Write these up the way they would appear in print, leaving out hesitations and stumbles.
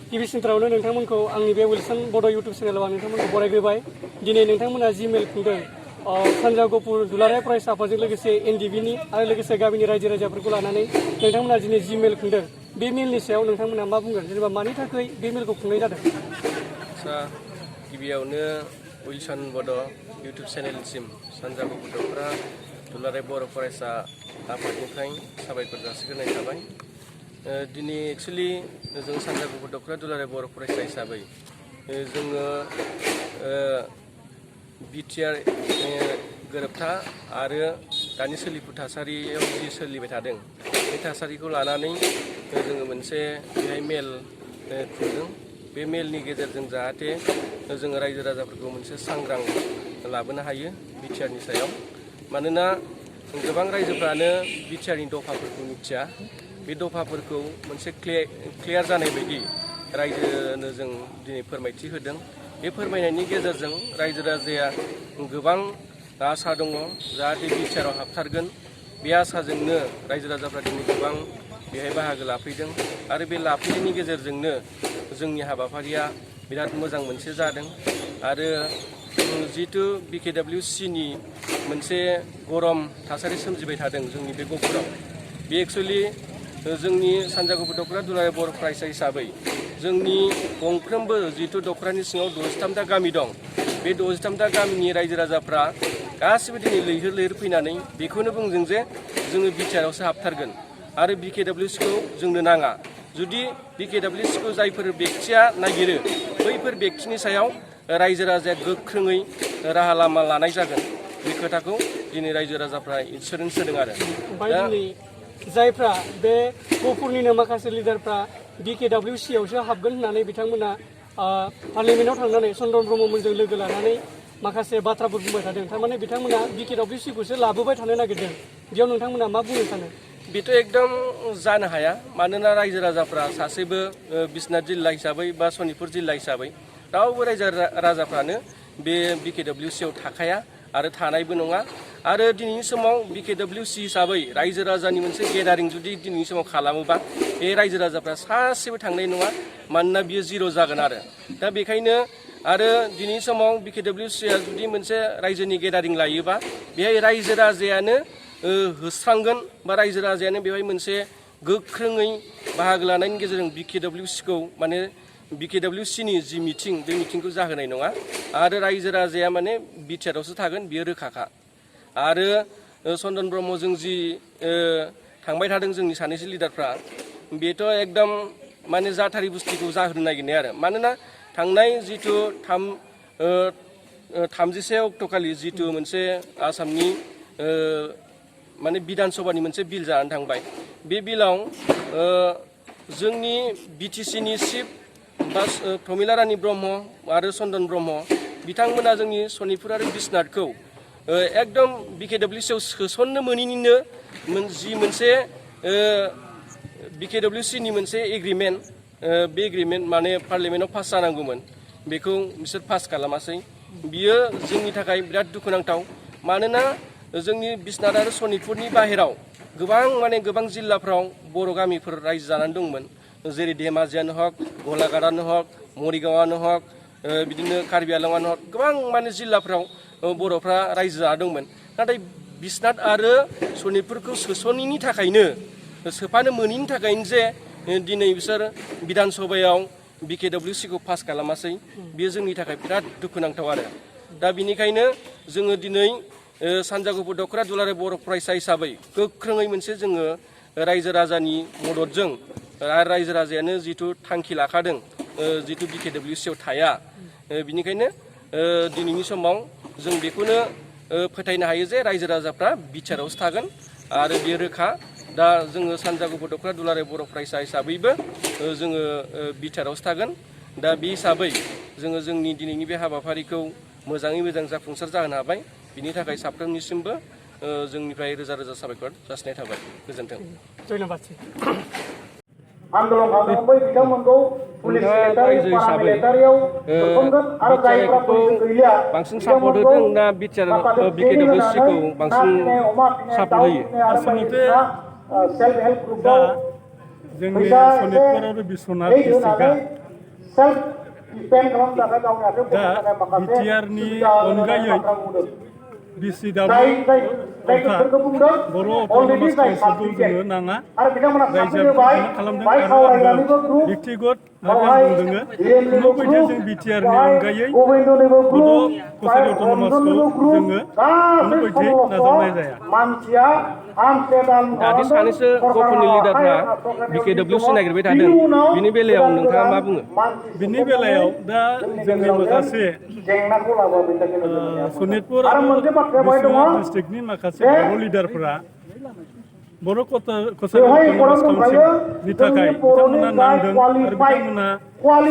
गिबि सेन्टारावनो नोंथांमोनखौ आंनि बे विल्सन बड' इउटुब चेनेलाव आं नोंथांमोनखौ बरायग्रोबाय। दिनै नोंथांमोना जि मेल खुंदों सानजा गफुर दुलाराय फरायसा आफादजों लोगोसे एनडिबिनि आरो लोगोसे गामिनि रायजो राजाफोरखौ लानानै नोंथांमोना दिनै जि मेल खुंदों बे मेलनि सायाव नोंथांमोना मा बुंगोन जेनेबा मानि थाखाय बे मेलखौ खुंनाय जादों? गिबियावनो विल्सन बड' इउटुब चेनेलसिम सानजा गफुर दखरा दुलाराय बर' फरायसा आफादनिफ्राय साबायखर जासिग्रोनाय थाबाय। दिनै एक्सुवेलि जों सानजा गफुर दखरा दुलाराय बर' फरायसा हिसाबै जोङो बिटिआर गोरोबथा आरो दानि सोलिफु थासारियाव जि सोलिबाय थादों बे थासारिखौ लानानै जोङो मोनसे बेहाय मेल खुंदों। बे मेलनि गेजेरजों जाहाथे जोङो रायजो राजाफोरखौ मोनसे सांग्रां लाबोनो हायो बिटिआरनि सायाव। मानोना गोबां रायजोफ्रानो बिटिआरनि दफाफोरखौ मिथिया। बे दफाफोरखौ मोनसे क्लियार जानाय बायदि रायजोनो जों दिनै फोरमायथि होदों। बे फोरमायनायनि गेजेरजों रायजो राजाया गोबां आसा दङ जाहाथे बिटिआराव हाबथारगोन। बे आसाजोंनो रायजो राजाफ्रा दिनै गोबां बेहाय बाहागो लाफैदों आरो बे लाफैनायनि गेजेरजोंनो जोंनि हाबाफारिया बिराद मोजां मोनसे जादों। आरो जिहेथु बिकेडब्लिउसिनि मोनसे गरम थासारि सोमजिबाय थादों जोंनि बे गफुराव, बे एक्सुवेलि जोंनि सानजा गफुर दखरा दुलाराय बर' फरायसा हिसाबै जोंनि गंफ्रोमबो जिहेथु दखरानि सिङाव 63टा गामि दं, बे 63टा गामिनि रायजो राजाफ्रा गासिबो दिनै लैहोर लैहोर फैनानै बेखौनो बुंदों जे जोङो बिटिआरावसो हाबथारगोन आरो बिकेडब्लिउसिखौ जोंनो नाङा। जुदि बिकेडब्लिउसिखौ जायफोर बेक्तिया नागिरो बैफोर बेक्तिनि सायाव रायजो राजाया गोख्रोङै राहा लामा लानाय जागोन। बे खोथाखौ दिनै रायजो राजाफ्रा एसुरेन्स होदों आरो दा जायफ्रा बे गफुरनिनो माखासे लिडारफ्रा बिकेडब्लिउसियावसो हाबगोन होननानै बिथांमोना पार्लियामेन्टआव थांनानै चन्द्रन ब्रह्ममोनजों लोगो लानानै माखासे बाथ्राफोर बुंबाय थादों। थारमाने बिथांमोना बिकेडब्लिउसिखौसो लाबोबाय थानो नागिरदों। बेयाव नोंथांमोना मा बुंनो सानो? बेथ' एकदम जानो हाया। मानोना रायजो राजाफ्रा सासेबो बिश्वनाथ जिल्ला हिसाबै बा सनितपुर जिल्ला हिसाबै रावबो रायजो राजाफ्रानो बे बिकेडब्लिउसियाव थाखाया आरो थानायबो नङा। आरो दिनैनि समाव बिकेडब्लिउसि हिसाबै रायजो राजानि मोनसे गेदारिं जुदि दिनैनि समाव खालामोबा बे रायजो राजाफ्रा सासेबो थांनाय नङा। मानोना बियो जिर' जागोन आरो दा बेखायनो आरो दिनैनि समाव बिकेडब्लिउसिया जुदि मोनसे रायजोनि गेदारिं लायोबा बेहाय रायजो राजायानो होस्रांगोन बा रायजो राजायानो बेवहाय मोनसे गोख्रोङै बाहागो लानायनि गेजेरजों बिकेडब्लिउसिखौ माने बिकेडब्लिउसिनि जि मिटिं बे मिटिंखौ जाहोनाय नङा। आरो रायजो राजाया माने बिटिआरावसो थागोन, बियो रोखाखा। आरो चन्दन ब्रह्मजों जि थांबाय थादों जोंनि सानैसो लिडारफ्रा, बेथ' एकदम माने जाथारि बुस्थुखौ जाहोनो नागिरनाय आरो मानोना थांनाय जिथु 30 अक्ट'खालि जिथु मोनसे आसामनि माने बिधान सभानि मोनसे बिल जानानै थांबाय। बे बिलाव जोंनि बिटिसिनि चिफ बा प्रमिला रानी ब्रह्म आरो चन्दन ब्रह्म बिथांमोना जोंनि सनितपुर आरो बिश्वनाथखौ एकदम बिकेडब्लिउसियाव सोसननो मोनैनिनो जि मोनसे बिकेडब्लिउसिनि मोनसे एग्रिमेन्ट, बे एग्रिमेन्ट माने पार्लियामेन्टआव पास जानांगौमोन, बेखौ बिसोर पास खालामासै। बियो जोंनि थाखाय बिराद दुखुनांथाव। मानोना जोंनि बिश्वनाथ आरो सनितपुरनि बाहेराव गोबां जिल्लाफ्राव बर' गामिफोर रायजो जानानै दंमोन। जेरै धेमाजियानो हक, गलाघाटआनो हक, मरिगावआनो हक, बिदिनो कार्बि आंलंआनो हक, गोबां माने जिल्लाफ्राव बर'फ्रा रायजो जाना दंमोन। नाथाय बिश्वनाथ आरो सनितपुरखौ सोसनैनि थाखायनो, सोफानो मोनैनि थाखायनो जे दिनै बिसोर बिधान सभायाव बिकेडब्लिउसिखौ पास खालामासै, बेयो जोंनि थाखाय बिराद दुखुनांथाव आरो दा बिनिखायनो जोङो दिनै सानजा गफुर दखरा दुलाराय बर' फरायसा हिसाबै गोख्रोङै मोनसे जोङो रायजो राजानि मददजों आरो रायजो राजायानो जिथु थांखि लाखादों जिथु बिकेडब्लिउसियाव थाया, बिनिखायनो दिनैनि समाव जों बेखौनो फोथायनो हायो जे रायजो राजाफ्रा बिटिआरावसो थागोन आरो बेयो रोखा। दा जोङो सानजा गफुर दखरा दुलाराय बर' फरायसा हिसाबैबो जोङो बिटिआरावसो थागोन। दा बे हिसाबै जोङो जोंनि दिनैनि बे हाबाफारिखौ मोजाङै मोजां जाफुंसार जाहोनो हाबाय। बिनि थाखाय साफ्रोमनिसिमबो जोंनिफ्राय रोजा रोजा साबायखर जासिनाय थाबाय। गोजोन्थों। धन्यबाद। आन्दलन खालामबाय बिथांमोनखौ पुलिस मिलिटारि पारामिलिटारियाव सोसनगोन आरो जायफ्रा बैसो गैलिया बांसिन सापर्ट होदों ना बिकेडब्लिउसिखौ बांसिन सापर्ट होयो? आसलते दा जोंनि सनितपुर आरो बिश्वनाथ डिस्ट्रिक्टआ self defense खालामनो थाखाय गावनि आथिङाव दा गसंनो थाखाय माखासे बिटिआरनि सुबिदा होनो थाखाय अनगायै बाथ्रा बुंदों। बिसिडाब्लिउ जायफोरखौ बुंदों बर' अलरेडि अट'नमास जाय काउन्सिलखौ सार्टिफिकेट जोङो नाङा आरो बिथांमोना रायजोआ सार्टिफिकेट होबाय बेखौनो खालामदों बाय आरो सावरायनानैबो आंबो ग्रुप व्यक्तिगत भाबै आं बावहाय बुंदोङो धीरेन्द्रनिबो खुनुबायदि ग्रुप जों बिटिआरनि बावहाय अनगायै गबिन्दनिबो बड' ग्रुप बावहाय कसारि अट'नमासखौ रन्जननिबो ग्रुप जोङो गासै खुनुबायदि समल'खौ नाजावनाय जाया मानसिया आमस्टेरडाम दादि खालामदों सानैसो गफुरनि लिडारफ्रा BKWC नागिरबाय थादों बिनि बेलायाव नोंथाङा मा बुङो? बिनि बेलायाव दा जोंनि माखासे जेंनाखौ लाबोबाय थादों जों सनितपुर आरो आरो मोनसे बाथ्राया बाहाय दङ बिश्वनाथ डिस्ट्रिक्टनि माखासे जे बर' लिडारफोरा बर' कसारि बेवहाय अट'नमास खौरां दंखायो काउन्सिलनि थाखाय जोंनि बर'नि बिथांमोना जाय नांदों आरो बिथांमोना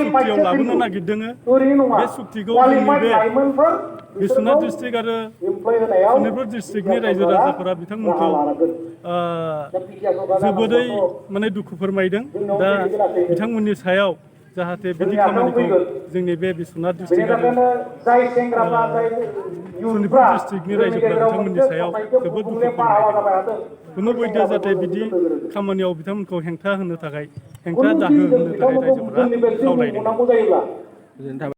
सुक्तियाव लाबोनो नागिरदों ओरैनो नङा बे सुक्तिखौ जोंनि क्वालिफाइड बे लाइमोनफोर बिश्वनाथ डिस्ट्रिक्ट आरो इमप्लय होनायाव सनितपुर डिस्ट्रिक्टनि रायजो राजाफोरा बिथांमोनखौ राहा लानांगोन जोबोदै माने दुखु फोरमायदों दा बिथांमोननि सायाव जाहाथे बिदि खामानिखौ जोंनि बे बिश्वनाथ डिस्ट्रिक्ट आरो जाय सेंग्राफ्रा जाय सनितपुर डिस्ट्रिक्टनि रायजोफोरा बिथांमोननि सायाव जोबोद दुखु फोरमायदों खुनुबायदि जाहाथे बिदि खामानियाव बिथांमोनखौ हेंथा होनो थाखाय हेंथा दाहो होनो थाखाय रायजोफोरा खावलायदों। गोजोननाय थाबाय।